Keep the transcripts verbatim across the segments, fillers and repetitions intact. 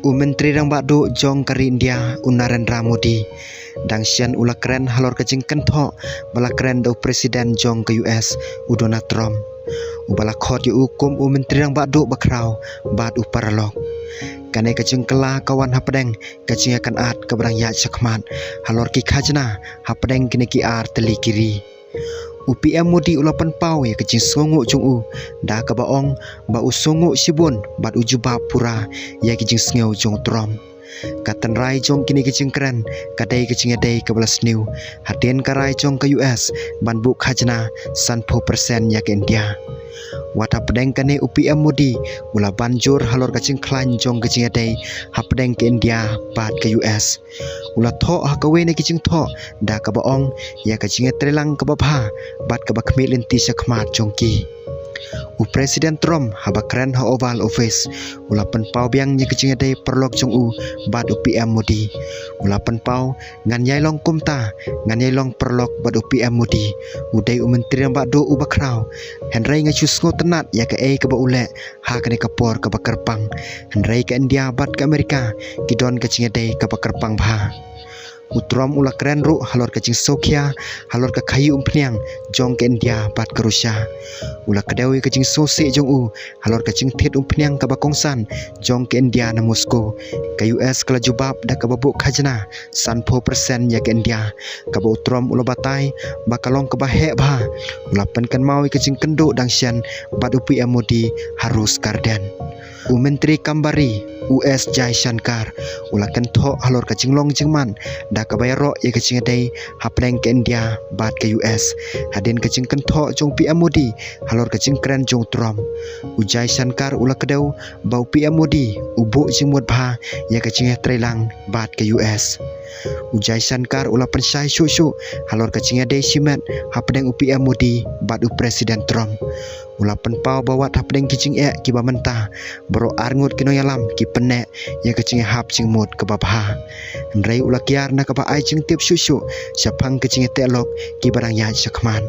U Myntri Rangbah Duh jong ka ri India, u Narendra Modi, dang shen u la kren halor ka jingkynthoh ba la kren da u President jong ka U S, u Donald Trump, uba la khot ïa u kum u Myntri Rangbah Duh bakhraw bad u paralok. Kane ka jingkylla ka wan hapdeng ka jingïakynad kaba dang ïaid shakhmat halor ki khajna hapdeng kine ki ar tylli ki ri. U P M Modi u la pynpaw ïa ka jingsngewnguh jong u da kaba ong ba u sngewnguh shibun bad u jubab pura ïa ki jingsngew jong u Trump. Ka tynrai jong kine ki jingkren ka dei ka jingïadei kaba la sniew hadien ka rai jong ka U S ban buh khajna sanphew percent ïa ka India. Wat hapdeng kane, u P M Modi u la ban jur halor ka jingkhlaiñ jong ka jingïadei hapdeng ka India bad ka U S. U la thoh ha kawei na ki jingthoh da kaba ong ïa ka jingïatreilang kaba bha bad kaba khmih lynti shakhmat jong ki. U President Trump haba kren ha Oval Office u la pynpaw biang ïa ka jingïadei paralok jong u bad u P M Modi. U la pynpaw, ngan ïai long kumta, ngan ïai long paralok bad u P M Modi. U dei u Myntri Rangbah Duh uba khraw, hynrei nga shu sngewtynnat ïa kaei kaba u leh ha kane ka por kaba kyrpang. Hynrei ka India bad ka Amerika ki don ka jingïadei kaba kyrpang bha. U Trump u la kren ruh halor ka jingsngewkhia halor ka khaïi umphniang jong ka India bad ka Russia. U la kdew ïa ka jingsngewsih jong u halor ka jingthied umphniang kaba kongsan jong ka India na Moscow. Ka U S ka la jubab da kaba buh khajna sanphew percent ïa ka India, kaba u Trump u la batai ba ka long kaba heh bha. U la pynkynmaw ïa ka jingkynduh dang shen bad u P M Modi ha Rose Garden. U Myntri Kam Bar Ri, u S Jaishankar, u la kynthoh halor ka jinglong jingman da kaba ïaroh ïa ka jingïadei hapdeng ka India bad ka U S hadien ka jingkynthoh jong u P M Modi halor ka jingkren jong u Trump. U Jaishankar u la kdew ba u P M Modi u buh jingmut bha ïa ka jingïatreilang bad ka U S. U Jaishankar u la pynshai shuh shuh halor ka jingïadei shimet hapdeng u P M Modi bad u President Trump. U la pynpaw ba wat hapdeng ki jingeh kiba mynta, baroh arngut ki nongïalam ki pynneh ïa ka jingïahap jingmut kaba bha. Hynrei u la kiar na kaba ai jingtip shuh shuh shaphang ka jingïateh lok kiba dang ïaid shakhmat.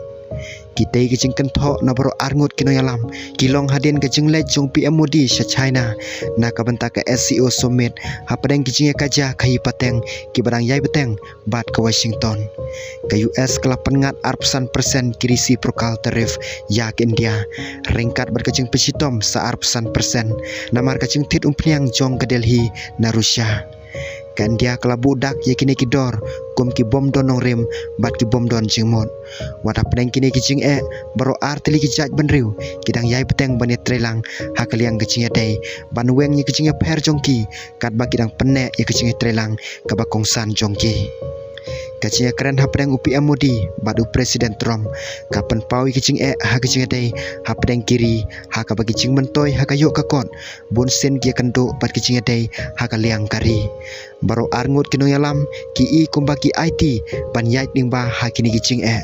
Kitei ki jingkynthoh na baroh arngut ki nongïalam ki long hadien ka jingleit jong u P M Modi sha China na ka bynta ka S C O Summit hapdeng ki jingïakajia khaïi pateng kiba dang ïai bteng bad ka Washington. Ka U S ka la pynngat arphew san percent ki reciprocal tariff ïa ka India, ryngkat bad ka jingpynshitom sa arphew san percent namar ka jingthied umphniang jong ka Delhi na Russia. Ka India ka la buh dak ïa kine ki dor kum ki bym don nongrim bad ki bym don jingmut. Wat hapdeng kine ki jingeh, baroh ar tylli ki jaitbynriew ki dang ïai bteng ban ïatreilang ha ka liang ka jingïadei ban weng ïa ka jingïapher jong ki katba ki dang pynneh ïa ka jingïatreilang kaba kongsan jong ki. Ka jingïakren hapdeng u P M Modi bad u President Trump ka pynpaw ïa ka jingeh ha ka jingïadei hapdeng ki ri, ha kaba ki jingmyntoi ha ka ïoh ka kot bunsien ki ïakynduh bad ka jingïadei ha ka liang ka ri. Baroh arngut ki nongïalam ki i kumba ki aiti ban ïaid lyngba ha kine ki jingeh,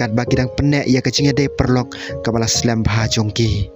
katba ki dang pynneh ïa ka jingïadei paralok kaba la slem bha jong ki.